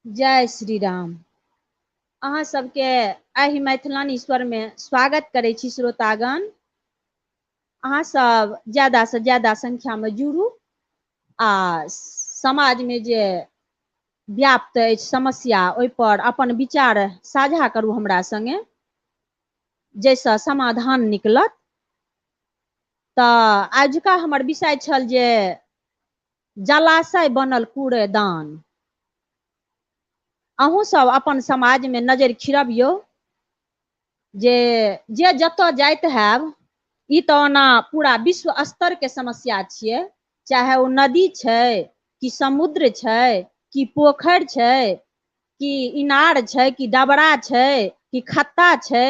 जय श्री राम। अहाँ सबके एहि मैथिलानी स्वरमे स्वागत करै छी श्रोतागण। अहाँ सब ज्यादा से ज्यादा संख्यामे जुड़ू आ समाजमे जे व्याप्त अछि समस्या ओहिपर अपन विचार साझा करू हमरा संगे, जाहिसँ समाधान निकलत। तऽ आजुका हमर विषय छल जे जलाशय बनल कूड़ेदान। अहूँ सब अपन समाजमे नजरि खिरबियौ जे जे जतऽ जाइत हैब, ई तऽ ओना पूरा विश्व स्तरके समस्या छियै, चाहे ओ नदी छै कि समुद्र छै कि पोखरि छै कि इनार छै कि डबरा छै कि खत्ता छै,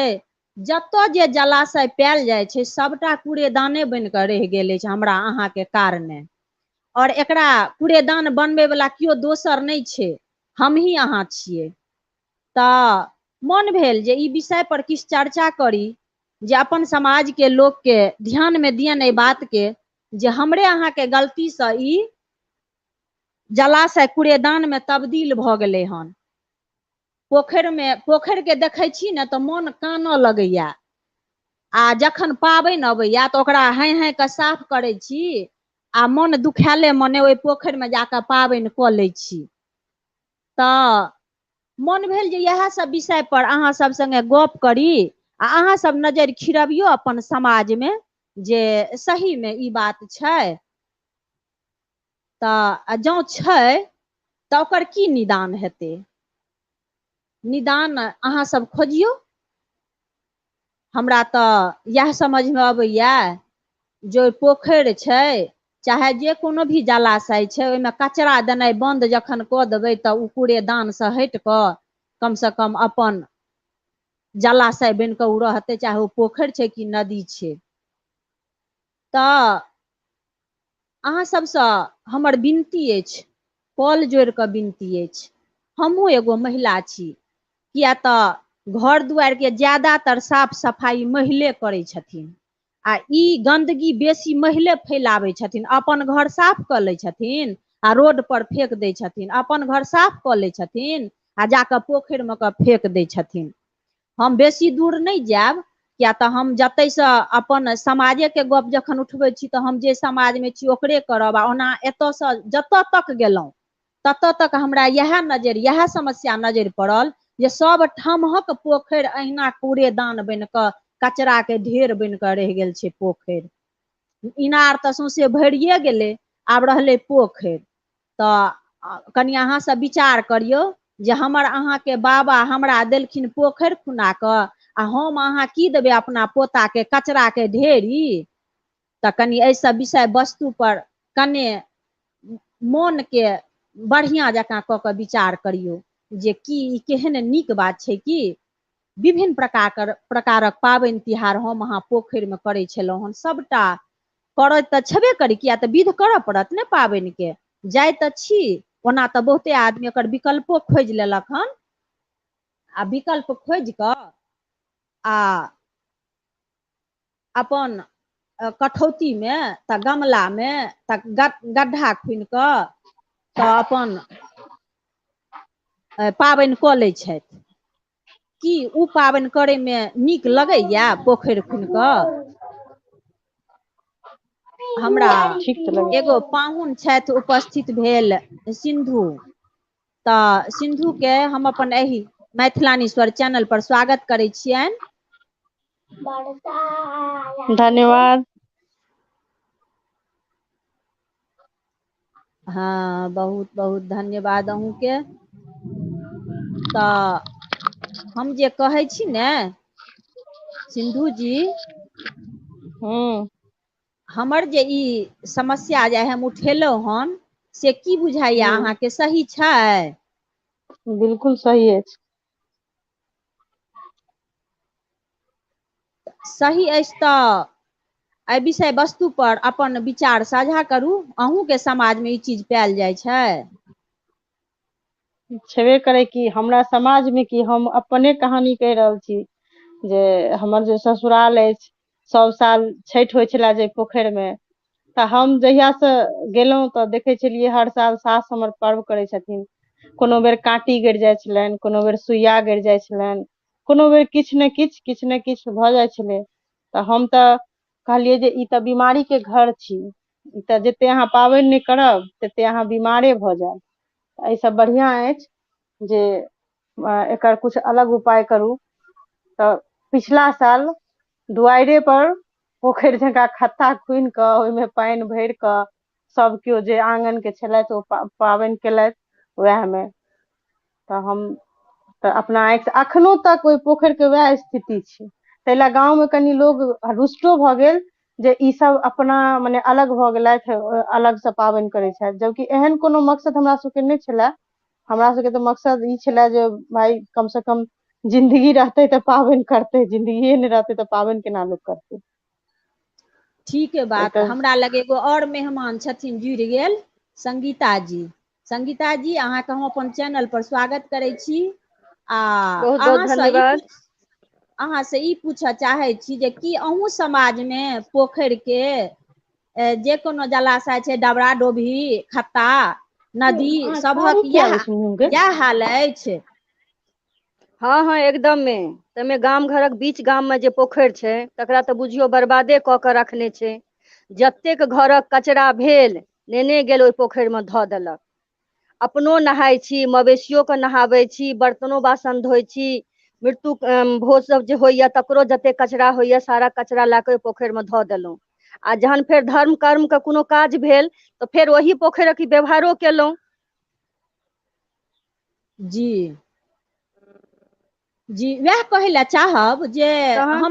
जतऽ जे जलाशय पायल जाइ छै सबटा कूड़ेदाने बनि कऽ रहि गेल अछि हमरा अहाँके कारणे। आओर एकरा कूड़ेदान बनबैवला केओ दोसर नहि छै, हमही अहाँ छियै। तऽ मन भेल जे ई विषय पर किछु चर्चा करी, जे अपन समाजके लोकके ध्यानमे दियनि एहि बातके जे हमरे अहाँके गलतीसँ ई जलाशय कूड़ेदानमे तब्दील भऽ गेलै हन। पोखरिमे पोखरिके देखै छी ने तऽ मोन कानऽ लगैया, आ जखन पाबनि अबैया तऽ ओकरा हाँइ हाँइ कऽ साफ करै छी आ मोन दुखायले मने ओहि पोखरिमे जाकऽ पाबनि कऽ लै छी। तऽ मोन भेल जे इएह सब विषय पर अहाँ सब संगे गप करी आ अहाँ सब नजरि खिरबियौ अपन समाजमे जे सहीमे ई बात छै। तऽ जँ छै तऽ ओकर की निदान हेतै, निदान अहाँ सब खोजियौ। हमरा तऽ इएह समझमे अबैया जे पोखरि छै चाहे जे कोनो भी जलाशय छै, ओहिमे कचरा देनाइ बन्द जखन कऽ देबै तऽ ओ कूड़ेदानसँ हटि कऽ कमसँ कम अपन जलाशय बनि कऽ ओ रहतै, चाहे ओ पोखरि छै कि नदी छै। तऽ अहाँ सबसँ हमर विनती अछि, कल जोड़ि कऽ विनती अछि। हमहूँ एगो महिला छी, किया तऽ घर दुआरिके ज्यादातर साफ सफाइ महिले करै छथिन आ ई गन्दगी बेसी महिले फैलाबै छथिन। अपन घर साफ कऽ लै छथिन आ रोड पर फेक दै छथिन, अपन घर साफ कऽ लै छथिन आ जाकऽ पोखरिमे कऽ फेक दै छथिन। हम बेसी दूर नहि जायब, किया तऽ हम जतयसँ अपन समाजेके गप जखन उठबै छी तऽ हम जे समाजमे छी ओकरे करब। आ ओना एतयसँ जतय तक गेलहुँ ततऽ तक हमरा इएह नजरि, इएह समस्या नजरि पड़ल जे सब ठामक पोखरि अहिना कूड़ेदान बनि कऽ कचराके ढेर बनि कऽ रहि गेल छै। पोखरि इनार तऽ सौंसे भरिए गेलै, आब रहलै पोखरि। तऽ कनि अहाँ सब विचार करियौ जे हमर अहाँके बाबा हमरा देलखिन पोखरि खुना कऽ आ हम अहाँ की देबै अपना पोताके कचराके ढेरी। तऽ कनि एहि सब विषय वस्तु पर कने मोनके बढ़िआँ जकाँ कऽ कऽ विचार करियौ जे की ई केहन नीक बात छै कि विभिन्न प्रकारक पाबनि तिहार हम अहाँ पोखरिमे करै छलहुँ हन। सबटा करैत तऽ छेबे करी, किया तऽ विध करऽ पड़त ने पाबनिके। जाइ तऽ छी, ओना तऽ बहुते आदमी एकर विकल्पो खोजि लेलक हन आ विकल्प खोजि कऽ आ अपन कठौतीमे तऽ गमलामे तऽ गड्ढा खुनि कऽ तऽ अपन पाबनि कऽ लै छथि। की ओ पाबनि करैमे नीक लगैया पोखरि खुनि कऽ? हमरा ठीक तऽ लगै एगो पाहुन छथि उपस्थित भेल, सिन्धु। तऽ सिन्धुके हम अपन एहि मैथिलानी स्वर चैनल पर स्वागत करै छियनि। धन्यवाद। हँ, बहुत बहुत धन्यवाद अहूँके। तऽ हम जे कहै छी ने सिन्धु जी, हूँ हमर जे ई समस्या जे हम उठेलहुँ हन से की बुझाइया हूँ अहाँके, सही छै? बिलकुल सही अछि। सही अछि तऽ एहि विषय वस्तु पर अपन विचार साझा करू। अहूँके समाजमे ई चीज पायल जाइ छै? छेबे करै कि हमरा समाजमे कि हम अपने कहानी कहि रहल छी जे हमर जे ससुराल अछि, सब साल छठि होइ छले जे पोखरिमे, तऽ हम जहियासँ गेलहुँ तऽ देखै छलियै हर साल सास हमर पर्व करै छथिन। कोनो बेर काँटी गड़ि जाइ छलनि, कोनो बेर सुइया गड़ि जाइ छलनि, कोनो बेर किछु ने किछु किछु ने किछु भऽ जाइ छलै। तऽ हम तऽ कहलियै जे ई तऽ बीमारी के घर छी, ई तऽ जते अहाँ पाबनि नहि करब तते अहाँ बीमारे भऽ जायब। एहिसँ बढ़िआँ अछि जे एकर किछु अलग उपाय करू। तऽ पिछला साल दुआरे पर पोखरि जकाँ खत्ता खुनि कऽ ओहिमे पानि भरि कऽ सब केओ जे आङन के छलथि ओ पाबनि केलथि वएह मे। तऽ हम तऽ अपना आँखि अखनो तक ओहि पोखरि के वएह स्थिति छै। ताहि लए गाँवमे कनि लोग रुष्टो भऽ गेल जे ई सब अपना मने अलग भऽ गेलथि, अलगसँ पाबनि करै छथि, जबकि एहन कोनो मकसद हमरा सबके नहि छलए। हमरा सबके तऽ मकसद ई छलए जे भाय कम से कम जिन्दगी रहतै तऽ पाबनि करतै, जिन्दगीए नहि रहतै तऽ पाबनि केना लोक करतै। ठीक है बात। तऽ हमरा लग एगो और मेहमान छथिन जुड़ि गेल, संगीता जी। संगीता जी, अहाँके हम अपन चैनल पर स्वागत करै छी। आ बहुत बहुत अहाँसँ ई धन्यवाद। अहाँसँ ई पूछऽ चाहै छी जे की अहूँ समाजमे पोखरिके जे कोनो जलाशय छै, डबरा डोभी, खत्ता, नदी अहाँ सभक कारी किया इएह आबै छै मुँह के? इएह हाल अछि? हँ हँ, एकदमे। ताहिमे गाम घरक बीच गाममे जे पोखरि छै तकरा तऽ बुझियौ बर्बादे कऽ के रखने छै। जतेक घरक कचरा भेल नेने गेल ओहि पोखरिमे धऽ देलक। अपनो नहाय छी, मवेशियो के नहाबै छी, बर्तनो बासन धोइ छी, मृत्यु भोज सब जे होइया तकरो जतेक कचरा होइया सारा कचरा लए कऽ ओहि पोखरिमे धऽ देलहुँ। आ जहन फेर धर्म कर्म के कोनो काज भेल तऽ फेर ओहि पोखरिक व्यवहारो केलहुँ। जी जी, वएह कहै लए चाहब जे तहन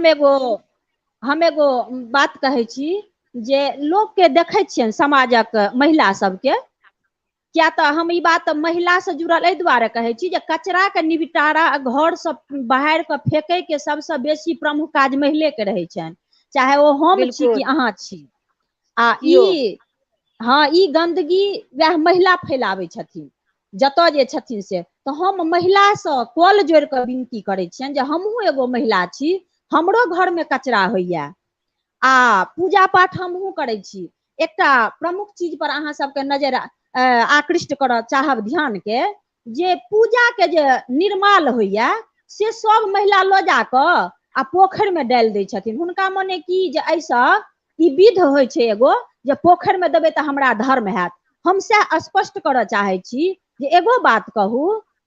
हम एगो बात कहै छी जे लोकके देखै छियनि समाजक महिला सबके, किया तऽ हम ई बात महिलासँ जुड़ल एहि दुआरे कहै छी जे कचराके निपटारा घरसँ बाहर कऽ फेकैके सबसँ बेसी प्रमुख काज महिलेके रहै छनि, चाहे ओ हम छी कि बिल्कुल। अहाँ छी। आ कियो ई, हँ, ई गन्दगी वएह महिला फैलाबै छथिन जतय जे छथिन से। तऽ हम महिलासँ कल जोड़ि कऽ विनती करै छियनि जे हमहूँ एगो महिला छी, हमरो घरमे कचरा होइए आ पूजा पाठ हमहूँ करै छी। एकटा प्रमुख चीज पर अहाँ सबके नजरि आकृष्ट करऽ चाहब ध्यानके, जे पूजाके जे निर्माल होइया से सब महिला लऽ जा कऽ आ पोखरिमे डालि दै छथिन। हुनका मने की जे एहिसँ ई विध होइ छै एगो जे पोखरिमे देबै तऽ हमरा धर्म हैत। हम सएह स्पष्ट करऽ चाहै छी जे एगो बात कहू,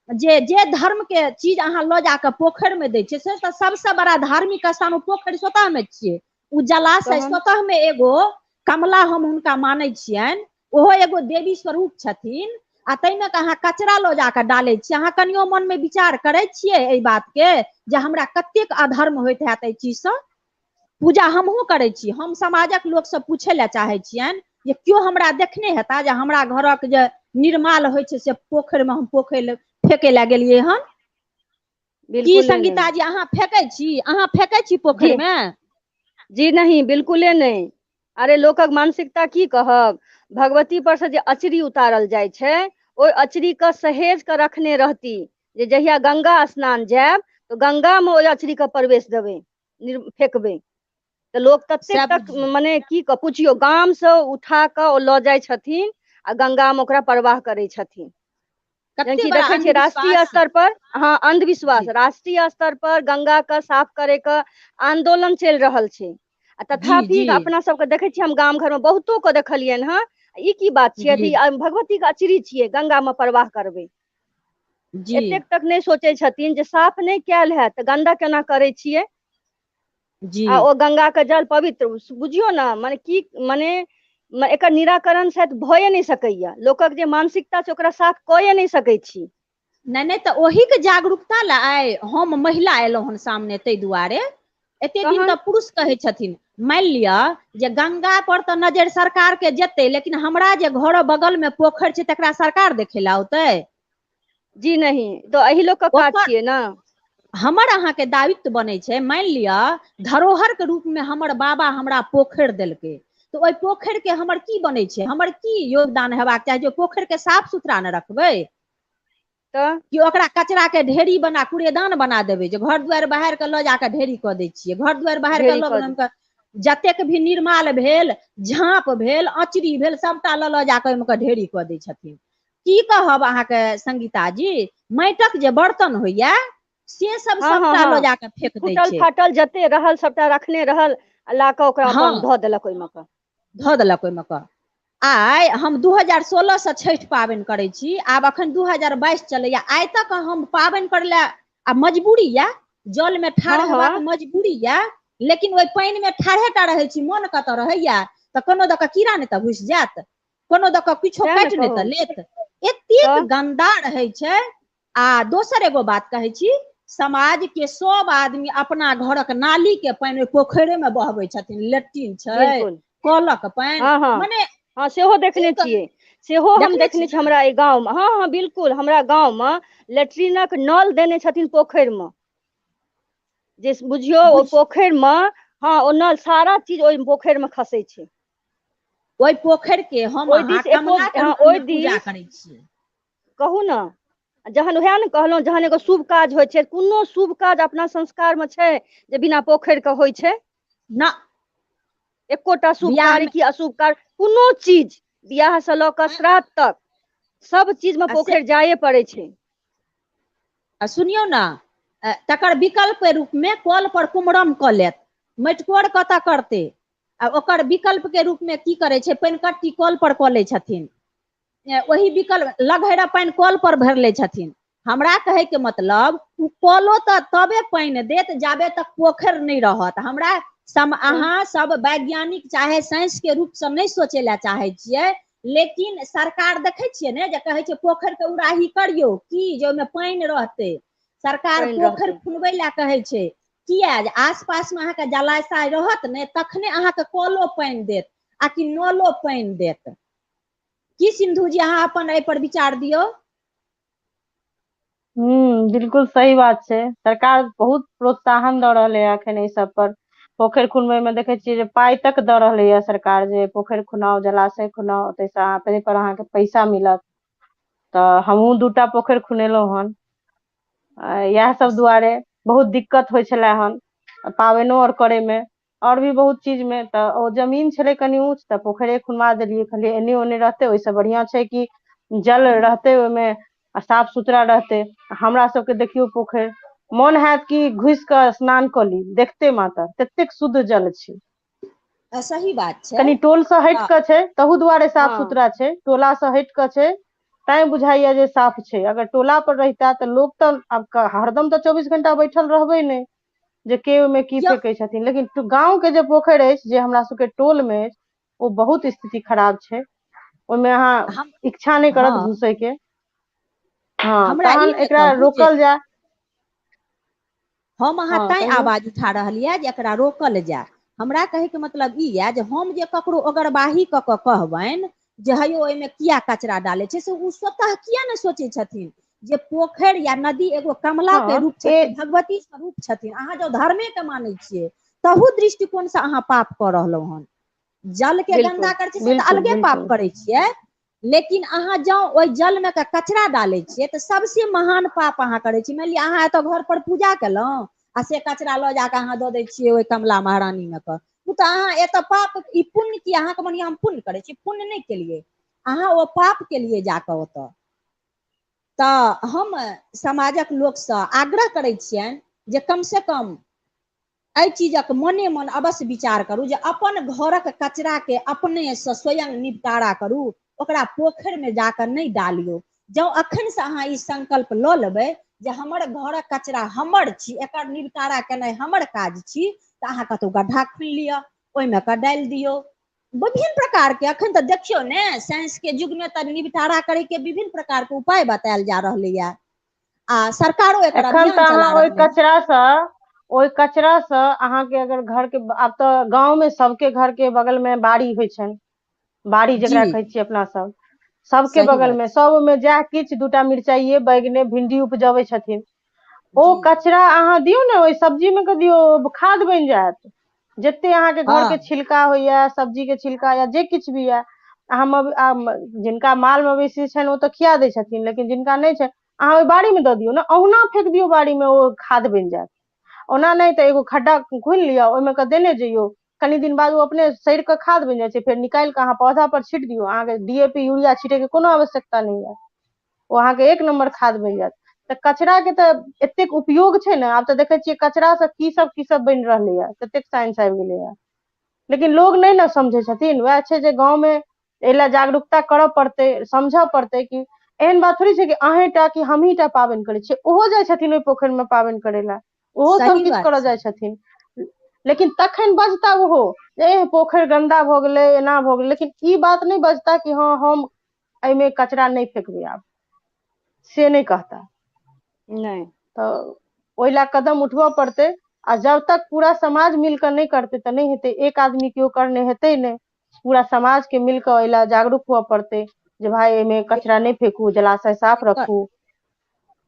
जे जे धर्मके चीज अहाँ लऽ जाकऽ पोखरिमे दै छियै से तऽ सबसँ बड़ा धार्मिक स्थान ओ पोखरि स्वतःमे छियै। ओ जलाशय तहन स्वतःमे एगो कमला हम हुनका मानै छियनि, ओहो एगो देवी स्वरूप छथिन। आ ताहिमे के अहाँ कचरा लऽ जाकऽ डालै छियै। अहाँ कनियो मनमे विचार करै छियै एहि बातके जे हमरा कतेक अधर्म होइत हैत एहि चीजसँ? पूजा हमहूँ करै छी। हम समाजक लोकसँ पूछय लए चाहै छियनि जे केओ हमरा देखने हेता जे हमरा घरक जे निर्माल होइ छै से पोखरिमे हम पोखरि फेकै लए गेलियै हन? की बिल्कुले नहि। संगीता जी, अहाँ फेकै छी? अहाँ फेकै छी जी पोखरिमे? जी नहि, बिल्कुले नहि। अरे लोकक मानसिकता की कहब, भगवती पर से जे अचरी उतारल जाइ छै ओहि अचरी के सहेज कऽ रखने रहती जे जहिया गंगा स्नान जायब तऽ गंगामे ओहि अचरी के प्रवेश देबै, फेकबै। तऽ लोक ततेक सएह तक बुझियौ। मने की कह पुछियौ, गामसँ उठा कऽ ओ लऽ जाइ छथिन आ गंगामे ओकरा प्रवाह करै छथिन। कते जेनाकि बड़ा देखै छियै राष्ट्रीय अंधविश्वास। स्तर पर, हँ, अंधविश्वास, जी राष्ट्रीय स्तर पर गंगा के साफ करे के आंदोलन चलि रहल छै आ जी तथापि जी अपना सबके देखै छियै, हम गाम घरमे बहुतो के देखलियनि हँ। ई की बात छियै? जी अथी भगवती के अचरी छियै, गंगा मे प्रवाह करबै। जी एतेक तक नहि सोचै छथिन जे साफ नहि कयल हैत तऽ गन्दा केना करै छियै। जी आ ओ गंगा के जल पवित्र बुझियौ ने, मने की मने एकर निराकरण शायद भए नहि सकैया। लोकक जे मानसिकता छै ओकरा साफ कए नहि सकै छी। नहि नहि, तऽ ओहिके जागरूकता लए आइ हम महिला एलहुँ हन सामने। ताहि दुआरे एते दिन तहन तऽ पुरुष कहै छथिन। मानि लिअ जे गंगा पर तऽ नजरि सरकारके जेतै, लेकिन हमरा जे घर बगलमे पोखरि छै तकरा सरकार देखै लए औतै? जी नहि, तऽ एहि लोकके काज ओकर छियै ने। हमर अहाँके दायित्व बनै छै। मानि लिअ धरोहरके रूपमे हमर बाबा हमरा पोखरि देलकै, तऽ ओहि पोखरिके हमर की बनै छै, हमर की योगदान हेबाक चाही जे पोखरिके साफ सुथरा ने रखबै? तऽ कि ओकरा कचरा के ढेरी बना कूड़ेदान बना देबै जे घर दुआरि बाहर के लऽ जाकऽ ढेरी कऽ दै छियै? घर दुआरि बाहर के ढेरी लऽ कऽ गेलहुँ, जतेक भी निर्माल भेल, झाँप भेल, अचरी भेल, सभटा लऽ लऽ जाकऽ ओहिमे कऽ ढेरी कऽ दै छथिन। की कहब अहाँके संगीता जी, माटिक जे बर्तन होइया से सब हँ हँ सबटा लऽ हँ जाकऽ फेेक दै फूटल छै। फाटल जते रहल सबटा रखने रहल आ ला कऽ ओकरा अपन हँ धऽ देलक ओहिमे कऽ। धऽ देलक ओहिमे कऽ। आइ हम 2016सँ छठि पाबनि करै छी, आब अखन 2022 चलैया, आइ तक हम पाबनि करै लए आ मजबूरी यए, जलमे ठाढ़ हँ हेबाक हँ मजबूरी यए, लेकिन ओहि पानिमे ठाढ़े टा रहै छी, मोन कतऽ रहैया, तऽ कोनो दऽ कऽ कीड़ा नहि तऽ घुसि जायत, कोनो दऽ कऽ किछो सएह ने काटि नहि कहू तऽ लेत, एतेक तऽ गन्दा रहै छै। आ दोसर एगो बात कहै छी, समाज के सब आदमी अपना घरक नाली के पानि ओहि पोखरिे मे बहबै छथिन, लेट्रिन छै, बिल्कुल। कलक पानि, हँ हँ मने हँ सेहो की देखने कह छियै, सेहो हम देखने देखने छियै छियै हमरा एहि गाँवमे, हँ हँ बिल्कुल हमरा गाँवमे लेट्रिनक नल देने छथिन पोखरि मे। जे बुझियौ ओ बुझ पोखरि मे, हँ ओ नल सारा चीज ओहि पोखरि मे खसै छै। ओहि पोखरि के हम ओहि अहाँ दिस एको कमला के हँ रूप ओहि मे पूजा दिस करै छियै। कहू ने, जहन उएह ने कहलहुँ जहन एगो शुभ काज होइ छै, कोनो शुभ काज अपना संस्कारमे छै जे बिना पोखरि के होइ छै? न। एकोटा शुभ बियाह कार्य मे की अशुभ कार्य कोनो चीज बियाह से लऽ कऽ श्राद्ध तक सब चीज मे आ से पोखरि जाइए पड़ै छै। आ सुनियौ ने, तकर विकल्पके रूपमे कल पर कुमरम कऽ लेत, मटिकोर कतऽ करतै? आ ओकर विकल्पके रूपमे की करै छै, पानिकट्टी कल पर कऽ लै छथिन, ओहि विकल्प लगहैरा पानि कल पर भरि लै छथिन। हमरा कहैके मतलब ओ कलो तऽ तबे पानि देत जाबे तक पोखरि नहि रहत। हमरा सम तऽ अहाँ सब वैज्ञानिक चाहे साइंसके रूपसँ नहि सोचै लए चाहै छियै, लेकिन सरकार देखै छियै ने जे कहै छै पोखरिके उड़ाही करियौ, की जे ओहिमे पानि रहतै। सरकार पानि पोखरि रहतै। खुनबै लए कहै छै, किया जे आस पास मे अहाँके जलाशय रहत ने तखने अहाँके कलो पानि देत आ कि नलो पानि देत। की सिन्धु जी अहाँ अपन एहिपर विचार दियौ। हुँ, बिल्कुल सही बात छै। सरकार बहुत प्रोत्साहन दऽ रहलै है एखन एहि सब पर। पोखरि खुनबै मे देखै छियै जे पाइ तक दऽ रहलै ये सरकार, जे पोखरि खुनाउ, जलाशय खुनाउ, ताहिसँ ताहि पर अहाँके पैसा मिलत। तऽ हमहूँ दूटा पोखरि खुनेलहुँ हन। आ इएह सब दुआरे बहुत दिक्कत होइ छले हन पाबनिओ आर करैमे, आओर भी बहुत चीजमे। तऽ ओ जमीन छलै कनि ऊँच तऽ पोखरिए खुनवा देलियै। कहलियै एन्ने ओन्ने रहतै ओहिसँ बढ़िआँ छै कि जल रहतै ओहिमे आ साफ सुथरा रहतै। हमरा सबके देखियौ पोखरि, मोन हैत कि घुसि कऽ स्नान कऽ ली देखते मातर, ततेक शुद्ध जल छै। सही बात छै। कनि टोल से हटि तऽ कऽ छै तहू दुआरे साफ हँ सुथरा छै, टोला से हटि कऽ छै तैं बुझाइया जे साफ छै। अगर टोला पर रहिता तऽ लोक तऽ आब हरदम तऽ 24 घंटा बैठल रहबै नहि जे के ओहिमे की यौ फेेकै छथिन, लेकिन गाँंव के जे पोखरि अछि जे हमरा सबके टोल मे अछि, ओ बहुत स्थिति खराब छै। ओहिमे अहाँ हम इच्छा नहि करत हँ घुसै के। हँ हमरा ई तहन ने एकरा कहू जे रोकल जाय। हम अहाँ हँ तैं कहियौ। आवाज उठा रहल यए जे एकरा रोकल जाय। हमरा कहैके मतलब ई यए जे हम जे ककरो ओगरवाही कऽ कऽ कहबनि जे हे यौ ओहिमे किया कचरा डालै छै, से ओ स्वतः किया नहि सोचै छथिन जे पोखरि या नदी एगो कमला के हँ रूप ए छथिन, भगवती स्वरूप छथिन। अहाँ जँ धर्मेके मानै छियै तहू दृष्टिकोणसँ अहाँ पाप कऽ रहलहुँ हन। जल के गन्दा बिल्कुल करै छियै से तऽ बिल्कुल अलगे पाप बिल्कुल। करै छियै, लेकिन अहाँ जँ ओहि जलमे के कचरा डालै छियै तऽ सबसे महान पाप अहाँ करै छियै। मानि लिअ अहाँ एतऽ घर पर पूजा केलहुँ आ से कचरा लऽ जाकऽ अहाँ दऽ दै छियै ओहि कमला महारानी मे कऽ, ओ तऽ अहाँ एतऽ पाप, ई पुण्य की अहाँके मन हम पुण्य करै छी, पुण्य नहि केलियै अहाँ, ओ पाप केलियै जाकऽ ओतऽ। तऽ हम समाजक लोकसँ आग्रह करै छियनि जे कमसँ कम एहि चीजक मने मन अवश्य विचार करू जे अपन घरक कचराके अपनेसँ स्वयं निपटारा करू, ओकरा पोखरिमे जा कऽ नहि डालियौ। जँ एखनसँ अहाँ ई संकल्प लऽ लेबै जे हमर घरक कचरा हमर छी, एकर निपटारा केनाइ हमर काज छी, तऽ अहाँ कतहु गड्ढा खुनि लिअ, ओहिमे कऽ डालि दियौ। विभिन्न प्रकारके एखन तऽ देखियौ ने, साइंसके युगमे तऽ निपटारा करैके विभिन्न प्रकारके उपाय बतायल जा रहलैए आ सरकारो एकर एखन अभियान तऽ चला अहाँ ओहि रहलै हन। कचरासँ, ओहि कचरासँ अहाँके अगर घर के, आब तऽ गाँव मे सबके घर के बगल मे बाड़ी होइ छनि, बाड़ी जी जकरा कहै छियै अपना सब, सबके सही बगल बात मे छै। सब ओहिमे जएह किछु दूटा मिरचाइये, बैगने, भिंडी उपजबै छथिन, ओ जी कचरा अहाँ दियौ ने ओहि सब्जी मे के दियौ, खाद बनि जायत। जते अहाँके घर के हँ छिलका होइया, सब्जी के छिलका या जे किछु भी ये, अहाँ जिनका माल मवेशी छनि ओ तऽ खिया दै छथिन, लेकिन जिनका नहि छनि अहाँ ओहि बाड़ी मे दऽ दियौ ने, अहुना फेेक दियौ बाड़ी मे, ओ खाद बनि जायत। ओना नहि तऽ एगो खड्डा खुनि लिअ, ओहिमे क देने जइयौ, कनि दिन बाद ओ अपने सड़ि कऽ खाद बनि जाइ छै, फेर निकालि कऽ अहाँ पौधा पर छीट दियौ, अहाँके डी ए पी यूरिया छिटै के कोनो आवश्यकता नहि ये। ओ अहाँके एक नम्बर खाद बनि जायत। तऽ कचरा के तऽ एतेक उपयोग छै ने, आब तऽ देखै छियै कचरा से की सब की सब बनि रहलैए, ततेक साइंस आबि गेलैए। लेकिन लोग नहि ने समझै छथिन, वएह छै जे गाँवमे एहि लए जागरूकता करऽ पड़तै, समझऽ पड़तै कि एहन बात थोड़े छै कि अहें टा कि हमहीं टा पाबनि करै छियै, ओहो जाइ छथिन ओहि पोखरि मे पाबनि करै लए, ओहो सब सही किछु बात करऽ छै। जाइ छथिन। लेकिन तखन बजता ओहो जे एह पोखरि गन्दा भऽ गेलै, एना भऽ गेलै, लेकिन ई बात नहि बजता कि हँ हम एहिमे कचरा नहि फेकबै आब, से नहि कहता। नहि। तऽ ओहि लए कदम उठबऽ पड़तै आ जब तक पूरा समाज मिल कऽ नहि करतै तऽ नहि हेतै, एक आदमी केओ करने हेतै नहि। पूरा समाज के मिल कऽ एहि लए जागरूक हुअ पड़तै जे भाय एहिमे कचरा नहि फेकू, जलाशय साफ एकर रखू।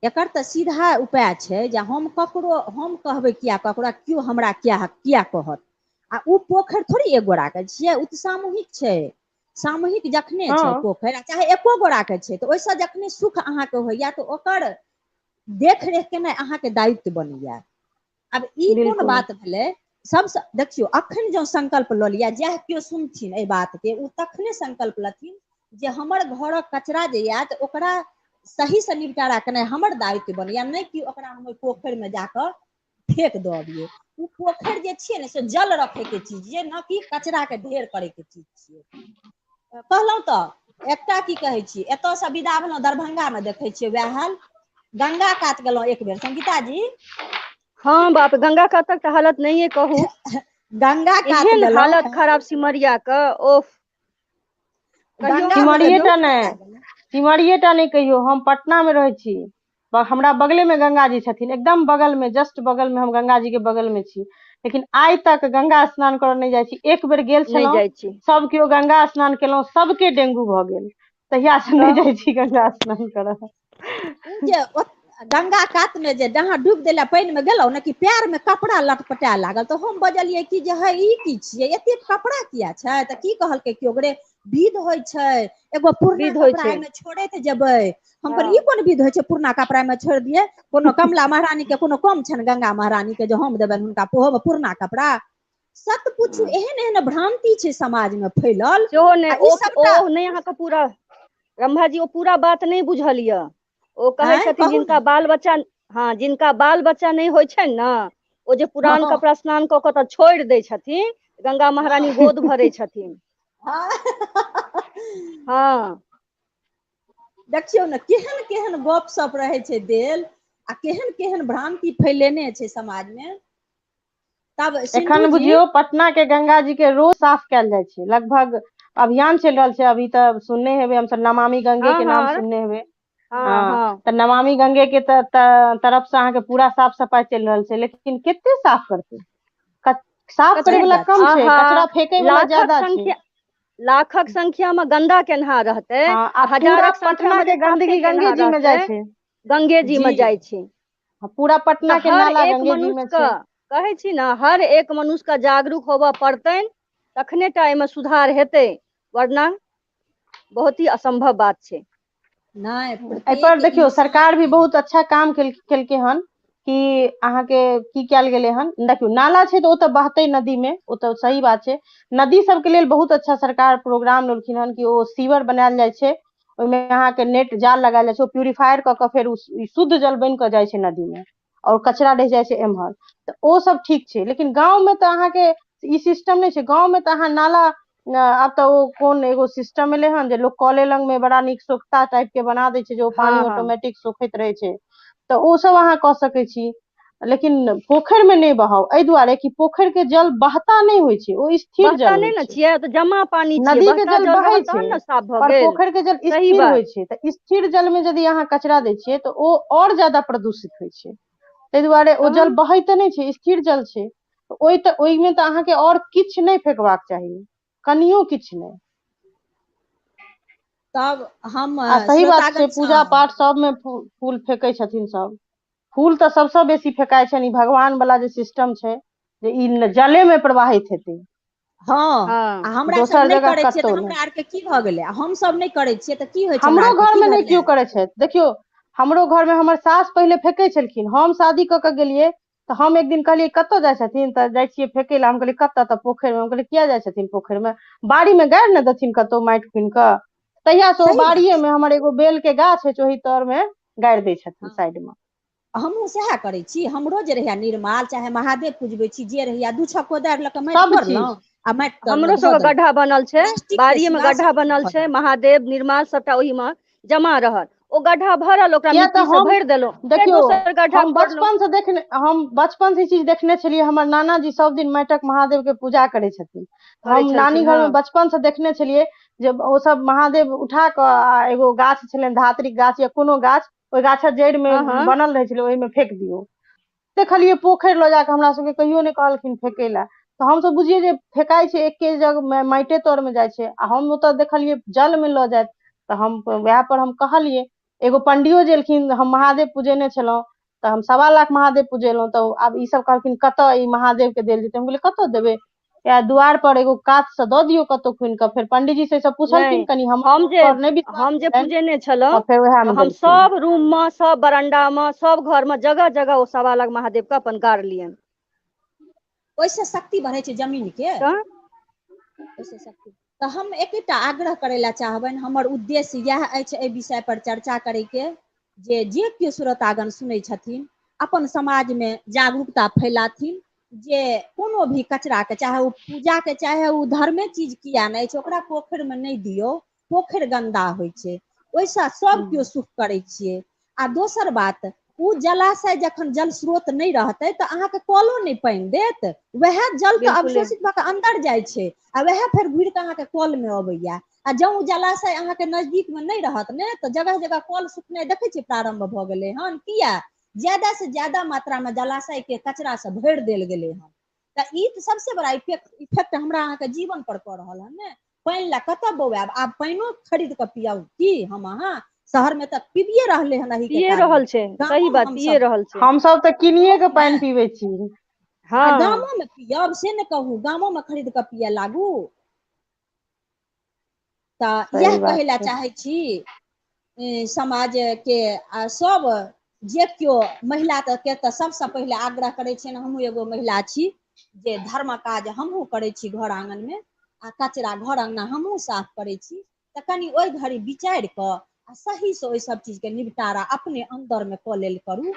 एकर तऽ सीधा उपाय छै जे हम ककरो हम कहबै किया ककरो, केओ हमरा किया किया कहत। आ उ पोखरि थोड़े एक गोरा के छियै, ओ तऽ सामूहिक छै। सामूहिक जखने हँ छै पोखरि आ चाहे एको गोरा के छै, तऽ ओहिसँ जखने सुख अहाँके होइया तऽ ओकर देखरेख केनाइ अहाँके दायित्व बनैया। आब ई कोन बिल्कुल। बात भेलै? सबसँ देखियौ, अखन जँ संकल्प लऽ लिअ, जएह केओ सुनथिन एहि बातके, ओ तखने संकल्प लथिन जे हमर घरक कचरा जे यए तऽ ओकरा सहीसँ निपटारा केनाइ हमर दायित्व बनैया, नहि कि ओकरा हम ओहि पोखरिमे जाकऽ फेेक दऽ अबियै। ओ पोखरि जे छियै ने से जल रखैके चीज छियै, न कि कचराके ढेर करैके चीज छियै। कहलहुँ तऽ एकटा की कहै छी, एतयसँ विदा भेलहुँ, दरभंगामे देखै छियै वएह हाल। गंगा कात गेलहुँ एक बेर संगीता जी। हँ बाप, गंगा कातक तऽ हालत नहिये कहू। गंगा कात एहन गेलहुँ हालत खराब सिमरिया के, ओफ। कहियो गंगा मे अहाँ जे सिमरिये टा डुबकी नहि, लगा गेलहुँ। सिमरिये टा नहि कहियौ, हम पटना मे रहै छी। हमरा बगले मे गंगा जी छथिन, एकदम बगल मे, जस्ट बगल मे, हम गंगा जी के बगल मे छी। लेकिन आइ तक गंगा स्नान करऽ नहि जाइ छी। एक बेर गेल नहि छलहुँ, जाइ छी। सब केओ गंगा स्नान केलहुँ, सबके डेंगू भऽ गेल। तहिया से नहि तऽ जाइ छी गंगा स्नान करऽ। ओ जे गंगा कात मे जे जहाँ डूबि देला पानि मे गेलहुँ ने कि पैर मे कपड़ा लटपटाए लागल, तऽ हम बजलियै कि जे हे ई की छियै, एते कपड़ा किया छै? तऽ की कहलकै केओ गोरे, विध होइ छै, एगो पुरना विध होइ कपड़ा छै। एहिमे छोड़ैत जेबै। हम कहलियै हँ ई कोन विध होइ छै पुरना कपड़ा एहिमे छोड़ि दियै? कोनो कमला महारानी के कोनो कम छनि गंगा महारानी के जे हम देबनि हुनका ओहोमे पुरना कपड़ा? सत पूछू, एहन एहन भ्रान्ति छै समाज मे फैलल। सेहो आ नहि, ई ओ सबटा ओ नहि, अहाँके पूरा रम्भा जी ओ पूरा बात नहि बुझल यऽ। ओ कहै आँय छथिन कहू ने। जिनका बाल बच्चा, हँ, जिनका बाल बच्चा नहि होइ छनि ने, ओ जे पुरान हँ कपड़ा स्नान कऽ कऽ तऽ छोड़ि दै छथिन, गंगा महारानी हँ गोद भरै छथिन। हँ। हँ। देखियौ ने केहन केहन गप सप रहै छै देल, आ केहन केहन भ्रान्ति फैलेने छै समाजमे। तब एखन सिन्धु जी, बुझियौ पटना के गंगा जी के रोज साफ कयल जाइ छै, लगभग अभियान चलि रहल छै। अभी तऽ सुनने हेबै हमसब, नमामि गंगे हँ के नाम हँ सुनने हेबै। हँ हँ। तऽ नमामि गंगे के तरफ से अहाँके पूरा साफ सफाइ चलि रहल छै, लेकिन कते साफ करतै? साफ कते करे सही वला बात कम छै। छै, आहा, कचरा फेके वला लाखक ज्यादा छै। संख्या, लाखक संख्या मे गन्दा केनहा रहतै हँ आ आ पूरा हजारक संख्या पटना मे के जे साफे गन्दगी केनहा गंगे जी मे रहतै, जाइ छै। गंगे जी जी मे जाइ छै। पूरा तऽ पटना के हर नाला एक गंगे जी मनुष्य मे के छै। कहै छी ने, हर एक मनुष्यके जागरूक होबय पड़तनि, तखने टा एहिमे सुधार हेतै, वरना बहुत ही असम्भव बात छै। नहि, एहिपर प्रत्येक देखियौ सरकार भी इंसानके बहुत अच्छा काम केलकै हन कि अहाँके की कयल गेलै हन। देखियौ नाला छै तऽ ओ तऽ बहतै नदी मे, ओ तऽ सही बात छै। नदी सबके लेल बहुत अच्छा सरकार प्रोग्राम लेलखिन हन कि ओ सीवर बनायल जाइ छै, ओहिमे अहाँके नेट जाल लगायल जाइ छै, ओ प्यूरिफायर कऽ कऽ फेर ओ शुद्ध जल बनि कऽ जाइ छै नदी मे और कचरा रहि जाइ छै एम्हर। तऽ ओ सब ठीक छै, लेकिन गाँव मे तऽ अहाँके ई सिस्टम नहि छै। गाँव मे तऽ अहाँ नाला, आब तऽ ओ कोन एगो सिस्टम एलै हन जे लोग कले लग मे बड़ा नीक सोखता टाइप के बना दै छै जे ओ हँ पानी हँ ऑटोमेटिक सोखैत रहै छै। तऽ ओ सब अहाँ कऽ सकै छी, लेकिन पोखरि मे नहि बहाउ, एहि दुआरे कि पोखरि के जल बहता नहि होइ छै, ओ स्थिर बहता जल नहि होइ ने छै। छियै, तऽ जमा पानी छियै, नदी के बहता जल जल बहै रहल छै, तहन ने साफ भऽ पर गेल। पोखरि के जल सही स्थिर बात। होइ छै, तऽ स्थिर जल मे यदि अहाँ कचरा दै छियै तऽ ओ और ज्यादा प्रदूषित होइ छै। ताहि दुआरे ओ जल तहन बहै तऽ नहि छै, स्थिर जल छै। तऽ ओहि तऽ ओहिमे तऽ अहाँके और किछु नहि फेकबाक चाही, कनियो किछु नहि। तब हम आ सही बात छै, श्रोतागणसँ पूजा पाठ सबमे फूल फेेकै छथिन सब। फूल तऽ सबसँ बेसी फेकाइ छनि, ई भगवान वाला जे सिस्टम छै जे ई जले मे प्रवाहित हेतै। हँ, हँ आ हमरा सब दोसर नहि जगह करै छियै तऽ कतहु नहि। हमरा आरके की भऽ गेलै? आ हमसभ नहि करै छियै तऽ की होइ छै हमरा हमरो आरके घर की मे भऽ नहि गेलै? केओ करै छथि। देखियौ, हमरो घर मे हमर सास पहिले फेकै छलखिन। हम शादी कऽ कऽ गेलियै तऽ हम एक दिन कहलियै कतऽ जाइ छथिन? तऽ जाइ छियै फेकै लए। हम कहलियै कतऽ? तऽ पोखरि मे। हम कहलियै किया जाइ छथिन पोखरि मे? बाड़ी मे गाड़ि ने देथिन कतहु माटि खुनि कऽ। तहिया से ओ सही बात बाड़िये छै। मे हमर एगो बेल के गाछ अछि ओहि तर मे गाड़ि दै छथिन हँ। साइड मे। हमहूँ सएह करै छी, हमरो जे रहैया निर्माल चाहे महादेव पुजबै छी, जे रहैया दू छह कोदारि लऽ कऽ माटि सब चीज। कोरलहुँ आ माटि तर मे हमरो धऽ सबके देलहुँ। गड्ढा बनल छै, प्लास्टिक के बाड़ीये मे सिवा गड्ढा सब बनल धऽ छै, देलहुँ। महादेव निर्माल सबटा ओहि मे जमा रहत। ओ गड्ढा भरल, ओकरा किया तऽ मिट्टी से हम भरि देलहुँ, फेर देखियौ, दोसर गड्ढा हम कोरलहुँ। बचपन से देखने, हम बचपन से ई चीज देखने छलियै, हमर नानाजी सब दिन माटिक महादेव के पूजा करै छथिन। तऽ करै हम नानी छलखिन घर हँ। मे बचपन से देखने छलियै जे ओ सब महादेव उठा कऽ आ एगो गाछ छलनि धात्रिक गाछ या कोनो गाछ, ओहि गाछक जड़ि मे हँ हँ। बनल रहै छलै, ओहिमे फेेक दियौ। देखलियै पोखरि लऽ जाकऽ हमरा सबके कहियो नहि कहलखिन फेकै लए। तऽ हमसभ बुझियै जे फेकाइ छै एके जग माइटे तर मे जाइ छै, आ हम ओतऽ देखलियै जल मे लऽ जायत। तऽ हम वएह पर हम कहलियै, एगो पंडियो जे एलखिन, हम महादेव पूजेने छलहुँ, तऽ हम 1.25 लाख महादेव पुजेलहुँ। तऽ आब ई सब कहलखिन कतऽ ई महादेव के देल जेतै? हम कहलियै कतऽ देबै? इएह दुआर पर एगो कात से दऽ दियौ कतौ खुनि कऽ। फेर पंडीजी से सब नहि, पुछलखिन, कनि हमर हम जे पर नहि विश्वास हम जे भेलनि, पूजेने तऽ छलहुँ फेर उएह तऽ मे हम देलखिन। सब रूम मे, सब बरंडा मे, सब घर मे जगह जगह ओ 1.25 लाख महादेव के अपन गाड़लियनि। ओहिसँ शक्ति बढ़ै छै जमीन के। तऽ ओहिसँ शक्ति, तऽ हम एकेटा आग्रह करै लए चाहबनि, हमर उद्देश्य इएह अछि एहि विषय पर चर्चा करैके, जे जे केओ श्रोतागण सुनै छथिन अपन समाजमे जागरूकता फैलाथिन जे कोनो भी कचराके, चाहे ओ पूजाके चाहे ओ धर्मे चीज किया नहि अछि, ओकरा पोखरिमे नहि दियौ, पोखरि गन्दा होइ छै, ओहिसँ सभ केओ सुख करै छियै। आ दोसर बात, ओ जलाशय जखन जल स्रोत नहि रहतै तऽ अहाँके कलो नहि पानि देत, वएह जल तऽ बिल्कुले। अवशोषित भऽ कऽ अन्दर जाइ छै आ वएह फेर घुरि कऽ अहाँके कल मे अबैया। आ जौं ओ जलाशय अहाँके नजदीकमे नहि रहत ने, तऽ जगह जगह कल सुखनाइ देखै छियै प्रारम्भ भऽ गेलै हन, किया? ज्यादा से ज्यादा मात्रामे जलाशयके कचरासँ भरि देल गेलै हन। तऽ ई तऽ सबसे बड़ा इफेक्ट हमरा अहाँके जीवन पर कऽ रहल हन ने। पानि लए कतऽ बौआएब आब? पानिओ खरीद कऽ पियाउ की हम अहाँ? शहरमे तऽ पीबिए रहलै हन एहिके पिये कारणे, रहल छै, सही गामोमे बात, पिये हमसभ रहल छै। हमसभ तऽ किनिये के गामोमे पानि पीबै छी। आ हँ। गामोमे पियब से ने कहू, गामोमे खरीद कऽ पिय लागू। तऽ सही इएह बात कहै लए छै। चाहै छी समाजके आ सभ जे केओ महिला के, तऽ सभसँ पहिले आग्रह करै छियनि, हमहूँ एगो महिला छी जे धर्मक काज हमहूँ करै छी घर आङगनमे आ कचरा घर अङगना हमहूँ साफ करै छी, तऽ कनि ओहि घड़ी विचारि कऽ आ सहीसँ ओहि सब चीजके निपटारा अपने अन्दरमे कऽ लेल करू।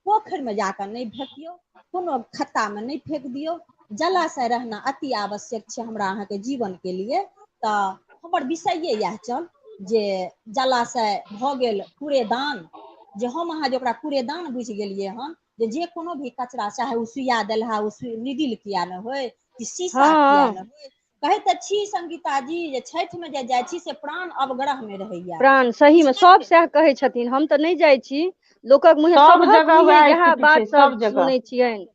पोखरिमे जाकऽ नहि फेकियौ, कोनो खत्तामे नहि फेक दियौ। जलाशय रहना अति आवश्यक छै हमरा अहाँके जीवनके लिए। तऽ हमर विषये इएह छल जे जलाशय भऽ गेल कूड़ेदान, जे हम अहाँ जे ओकरा कूड़ेदान बुझि गेलियै हन, जे जे कोनो भी कचरा, चाहे ओ सुइया देलहा ओ निडिल किया ने होय कि शीशा किया हँ। ने होय। कहै तऽ छी संगीता जी जे छठि मे जे जाइ छी से प्राण अवग्रह मे रहैया। प्राण सही मे सब छठि सएह कहै छथिन, हम तऽ नहि जाइ छी, लोकक मुँहे सब सभक जगह मुँहे वएह इएह स्थिति बात छै, सब सब जगह। सुनै छियनि।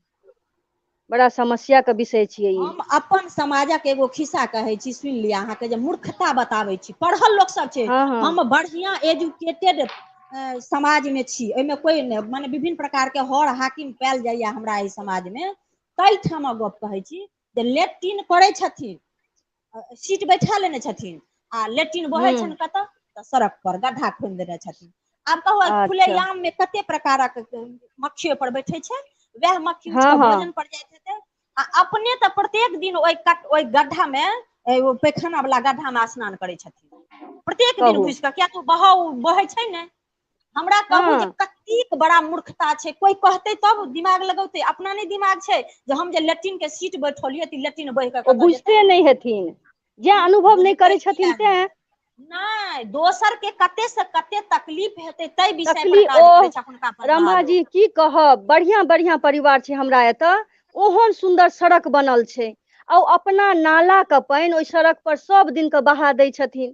बड़ा समस्या के विषय छियै ई। हम अपन समाजक एगो खिस्सा कहै छी, सुनि लिअ अहाँके जे मूर्खता बताबै छी। पढ़ल लोकसभ छै, हँ हँ। हम बढ़िआँ एजुकेटेड समाजमे छी, ओहिमे कोइ नहि, मने विभिन्न प्रकारके हर हाकिम पायल जाइए हमरा एहि समाजमे, ताहिठामक गप कहै छी जे लैट्रिन करै छथिन, सीट बैठा लेने छथिन आ लैट्रिन बहै हूँ। छनि कतऽ? तऽ सड़क पर गड्ढा खुनि देने छथिन। आब कहू, अच्छा। खुलेआम मे कते प्रकारक मक्खी ओहि पर बैठे छै, वएह मक्खी उठि हँ कऽ हँ। भोजन पर जाइत हेतै। आ अपने तऽ प्रत्येक दिन ओहि कट ओहि गड्ढा मे, ओ पैखाना वला गड्ढा मे स्नान करै छथिन प्रत्येक दिन कहू। घुसि कऽ, किया तऽ ओ बहाव बहै छै ने। हमरा कहू जे हँ। कतेक बड़ा मूर्खता छै। कोइ कहतै तब दिमाग लगौतै, अपना नहि दिमाग छै जे हम जे लैट्रिन के सीट बैठौलियै तऽ लैट्रिन बहि कऽ ओ कतऽ जेतै। बुझिते नहि हेथिन, जें अनुभव नहि बुझतै करै किया छथिन नहि? तें। नहि, दोसर के कते से कते तकलीफ हेतै ताहि विषय पर तकलीफ काज ओ करै छै अखुनका पढ़लाहा रम्भा लोक। जी की कहब, बढ़िआँ बढ़िआँ परिवार छै हमरा एतऽ, ओहन सुन्दर सड़क बनल छै आ ओ अपना नालाके पानि ओहि सड़क पर सब दिन के बहा दै छथिन।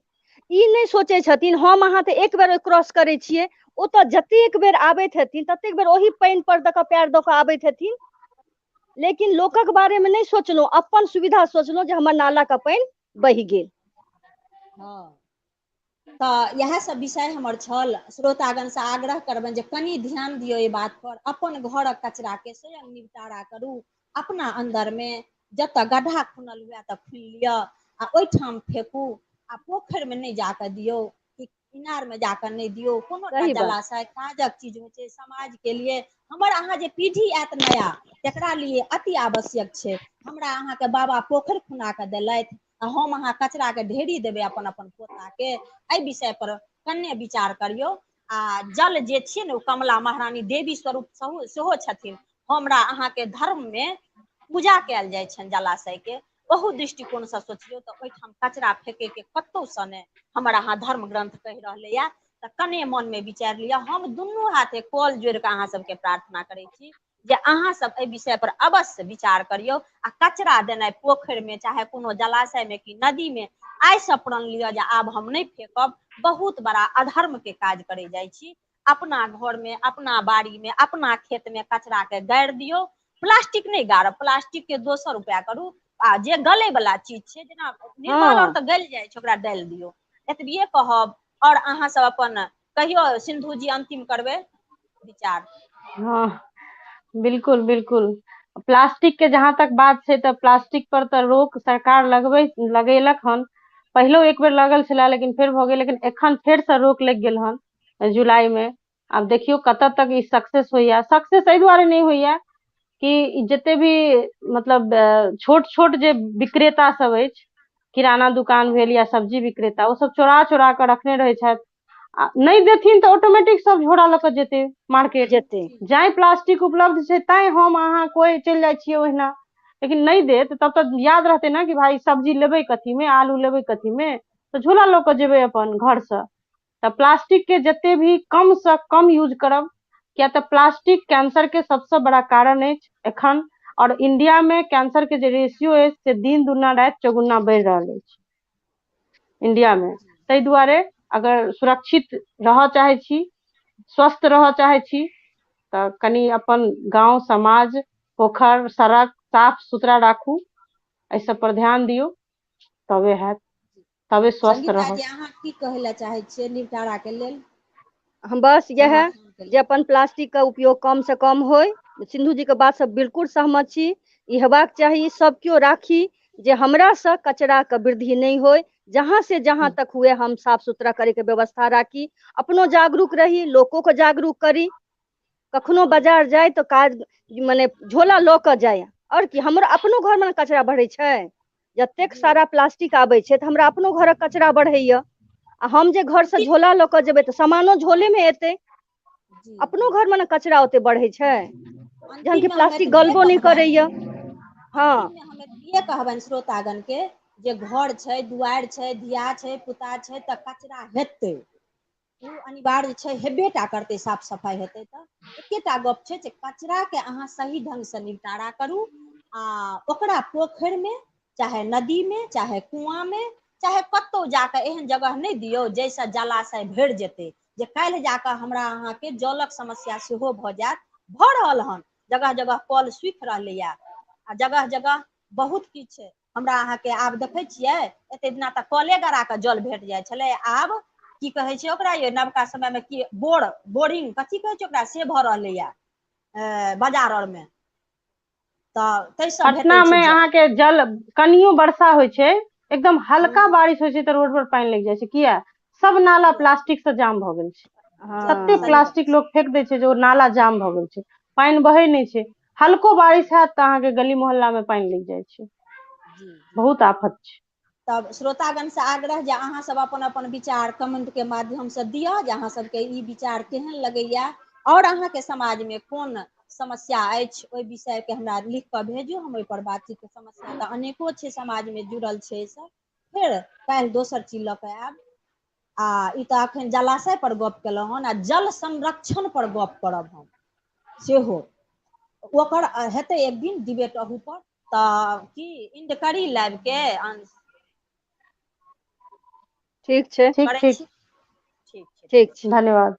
ई नहि सोचै छथिन, हम अहाँ तऽ एक बेर क्रॉस करै छियै, ओतऽ जतेक बेर आबैत हेथिन ततेक बेर ओहि पानि पर दऽ कऽ पैर दऽ कऽ आबैत हेथिन। लेकिन लोकक बारेमे नहि सोचलहुँ, अपन सुविधा सोचलहुँ जे हमर नालाके पानि बहि गेल। हँ, तऽ इएह सब विषय हमर छल। श्रोतागणसँ आग्रह करबनि जे कनि ध्यान दियौ एहि बात पर, अपन घरक कचराके स्वयं निपटारा करू। अपना अन्दरमे जतय गड्ढा खुनल हुए तऽ खुनि लिअ आ ओहिठाम फेकू, आ पोखरिमे नहि जाकऽ दियौ, इनारमे जाकऽ नहि दियौ। कोनो टा सही बात। जलाशय काजक चीज होइ छै समाजके लिए। हमर अहाँ जे पीढ़ी आयत नया, तकरा लिए अति आवश्यक छै। हमरा अहाँके बाबा पोखरि खुना कऽ देलथि। आ हम अहाँ कचरा के ढेरी देबै अपन अपन पोता के। एहि विषय पर कन्ने विचार करियौ। आ जल जे छियै ने, ओ कमला महारानी देवी स्वरूप सेहो छथिन। हमरा अहाँके धर्म मे पूजा कयल जाइ छनि जलाशय के। बहुत दृष्टिकोणसँ सोचियौ तऽ ओहिठाम कचरा फेंके के कतहुसँ नहि हमर अहाँ धर्म ग्रंथ कहि रहलैया। तऽ कने मोनमे विचारि लिअ। हम दुनू हाथे कल जोड़ि कऽ अहाँ सबके प्रार्थना करै छी जे अहाँ सब एहि विषय पर अवश्य विचार करियौ आ कचरा देनाइ पोखरि मे, चाहे कोनो जलाशय मे कि नदी मे, आइसँ प्रण लिअ जे आब हम नहि फेकब। बहुत बड़ा अधर्म के काज करै जाइ छी। अपना घर मे, अपना बाड़ी मे, अपना खेत मे कचरा के गाड़ि दियौ। प्लास्टिक नहि गाड़ब, प्लास्टिक के दोसर उपाय करू। आ जे गले वाला चीज छै, जेना निर्माल और तऽ गलि जाइ छै, ओकरा डालि दियौ। एतबिए कहब। आओर अहाँ सब अपन कहियौ, सिन्धु जी, अंतिम करबै विचार। हँ, बिल्कुल बिल्कुल। प्लास्टिक के जहाँ तक बात छै, तऽ प्लास्टिक पर तऽ रोक सरकार लगबै लगेलक हन। पहिलो एक बेर लगल छलए, लेकिन फेर भऽ गेल। लेकिन एखन फेरसँ रोक लागि गेल हन जुलाई मे। आब देखियौ कतऽ तक ई सक्सेस होइया। सक्सेस एहि दुआरे नहि होइया कि जते भी मतलब छोट छोट जे विक्रेता सब अछि, किराना दुकान भेल या सब्जी विक्रेता, ओ सब चोरा चोरा कऽ रखने रहै छथि। आ नहि देथिन तऽ ऑटोमेटिक सब झोरा लऽ कऽ जेतै मार्केट। जेतै। जाहि प्लास्टिक उपलब्ध छै, तैं हम अहाँ कोइ चलि जाइ छियै ओहिना। लेकिन नहि देत तब तऽ याद रहतै ने कि भाई सब्जी लेबै कथीमे, आलू लेबै कथीमे, तऽ झोला लऽ कऽ जेबै अपन घरसँ। तऽ प्लास्टिक के जते भी कमसँ कम यूज करब, किया तऽ प्लास्टिक कैंसर के सबसँ बड़ा कारण अछि एखन। और इंडिया मे कैंसर के जे रेशियो अछि, से दिन दुना राति चौगुना बढ़ि रहल अछि इंडिया मे। ताहि दुआरे अगर सुरक्षित रहऽ चाहै छी, स्वस्थ रहऽ चाहै छी, तऽ कनि अपन गाँव, समाज, पोखरि, सड़क साफ सुथरा राखू। एहि सब पर ध्यान दियौ, तबे हैत, तबे स्वस्थ संगीता रहब। जी, अहाँ की कहै लए चाहै छियै निपटारा के लेल? हम बस इएह समाधान के जे लेल। अपन प्लास्टिक के उपयोग कम से कम होइ। सिन्धु जी के बात से बिल्कुल सहमत छी। ई हेबाक चाही, सब केओ राखी जे हमरासँ कचराके वृद्धि नहि होइ। जहाँ से जहाँ तक हुए, हम साफ सुथरा करैके व्यवस्था राखी, अपनो जागरूक रही, लोको के जागरूक करी। कखनो बाजार जाय तऽ काज मने झोला लऽ कऽ जाय। आओर की, हमर अपनो घरमे ने कचरा बढ़ै छै। जतेक सारा प्लास्टिक आबै छै, तऽ हमरा अपनो घरक कचरा बढ़ैया। आ हम जे घरसँ झोला लऽ कऽ जेबै, तऽ सामानो झोलेमे एतै। अपनो घरमे ने कचरा ओते बढ़ै छै, जहन कि अंतिममे हम प्लास्टिक एतबिए गलबो नहि कहबनि। करैया। हँ। अंतिममे हम एतबिए कहबनि श्रोतागणके, जे घर छै, दुआरि छै, धिया छै, पुता छै, तऽ कचरा हेतै। ओ अनिवार्य छै, हेबे टा करतै। साफ सफाइ हेतै तऽ एकेटा गप छै जे कचराके अहाँ सही ढंगसँ निपटारा करू आ ओकरा पोखरिमे, चाहे नदीमे, चाहे कुआँमे, चाहे कतहु जाकऽ एहन जगह नहि दियौ जाहिसँ जलाशय भरि जेतै, जे काल्हि जाकऽ हमरा अहाँके जलक समस्या सेहो भऽ जायत। भऽ रहल हन, जगह जगह कल सुखि रहलैया आ जगह जगह बहुत किछु हमरा अहाँके आब देखै छियै। एते दिना तऽ कले गरा कऽ जल भेट जाइ छलै। आब की कहै छै ओकरा, ये नवका समय मे की बोरिंग कथी कहै छै ओकरा, से भऽ रहलैया बाजार आरमे, तऽ ताहिसँ पटना भेटै छै मे जल। अहाँके जल कनियो वर्षा होइ छै, एकदम हल्का बारिश होइ छै, तऽ रोड पर पानि लागि जाइ छै। किया? सब नाला प्लास्टिक से जाम भऽ गेल छै। तते सही बात। प्लास्टिक लोक फेेक दै छै जे ओ नाला जाम भऽ गेल छै, पानि बहै नहि छै। हल्को बारिश हैत तऽ अहाँके गली मोहल्ला मे पानि लागि जाइ छै। बहुत आफत छै। तब श्रोतागणसँ आग्रह जे अहाँसभ अपन अपन विचार कमेंटके माध्यमसँ दिअ जे अहाँ सबके ई विचार केहन लगैया आओर अहाँके समाजमे कोन समस्या अछि, ओहि विषयके हमरा लिख कऽ भेजू, हम ओहिपर बातचीत। समस्या तऽ अनेको छै समाजमे जुड़ल छै एहिसँ। फेर काल्हि दोसर चीज लऽ कऽ आयब। आ ई तऽ एखन जलाशय पर गप केलहुँ हन, आ जल संरक्षण पर गप करब हम सेहो। ओकर हेतै एक दिन डिबेट अहू पर। तऽ की इंड करी लाइव के? ठीक छै। ठीक। करै ठीक। छी, ठीक छै। ठीक छै। धन्यवाद।